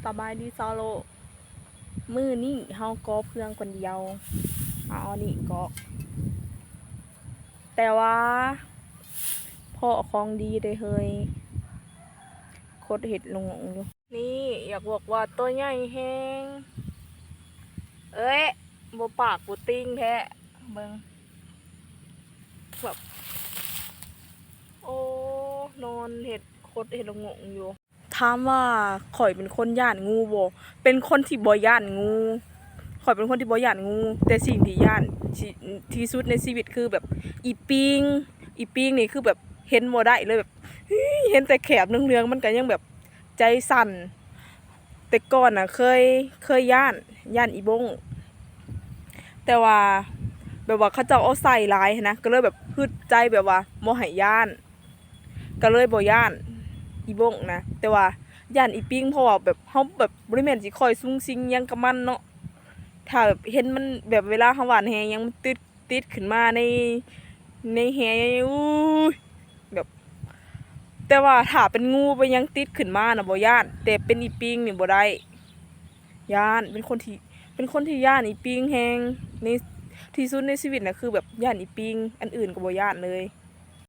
ສະບາຍດີຊາວໂລກ ມື້ນີ້ເຮົາກໍເພື່ອງຄົນດຽວ ເອົາອັນນີ້ກໍ ແຕ່ວ່າພໍ້ຂອງດີເດ້ເຮີຍ ຄົດເຫັດລະໂງກຢູ່ ນີ້ຢາກບອກວ່າໂຕໃຫຍ່ແຮງ ເອີຍ ບໍ່ປາກບໍ່ຕິ່ງແທ້ ເບິ່ງ ແບບ ໂອ້ ນອນເຫັດ ຄົດເຫັດລະໂງກຢູ່. ຖາມວ່າຂ້ອຍເປັນຄົນຢ້ານງູບໍ່? ເປັນຄົນທີ່ບໍ່ຢ້ານງູ ຂ້ອຍເປັນຄົນທີ່ບໍ່ຢ້ານງູ ແຕ່ສິ່ງທີ່ຢ້ານທີ່ ທີ່ສຸດໃນຊີວິດຄືແບບອີປິງ ອີປິງນີ້ຄືແບບເຫັນບໍ່ໄດ້ເລີຍ ແບບເຫັນແຕ່ແຄບເຫຼືອງໆ ມັນກໍຍັງແບບໃຈສັ່ນ ແຕ່ກ່ອນນະເຄີຍ ເຄີຍຢ້ານ ຢ້ານອີບົ້ງ ແຕ່ວ່າແບບວ່າເຂົາເຈົ້າເອົາໃສ່ຫຼາຍຫັ້ນນະ ກໍເລີຍແບບຮຶດໃຈແບບວ່າບໍ່ໃຫ້ຢ້ານ ກໍເລີຍບໍ່ຢ້ານອີບົ້ງນະ ແຕ່ວ່າຢ້ານອີປິງ ເພາະວ່າແບບເຮົາແບບບໍ່ໄດ້ແມ່ນຊິຄ່ອຍສຸງສິງຫຍັງກັບມັນເນາະ ຖ້າແບບເຫັນມັນແບບເວລາເຮົາຫວ່ານແຫຫຍັງ ມັນຕິດ ຕິດຂຶ້ນມາໃນ ໃນແຫ ໂອ້ຍ ແບບ ແຕ່ວ່າຖ້າເປັນງູເປັນຫຍັງຕິດຂຶ້ນມານະບໍ່ຢ້ານ ແຕ່ເປັນອີປິງນີ້ບໍ່ໄດ້ ຢ້ານ ເປັນຄົນທີ່ ເປັນຄົນທີ່ຢ້ານອີປິງແຮງ ໃນ ທີ່ສຸດໃນຊີວິດນະ ຄືແບບຢ້ານອີປິງ ອັນອື່ນກໍບໍ່ຢ້ານເລີຍ.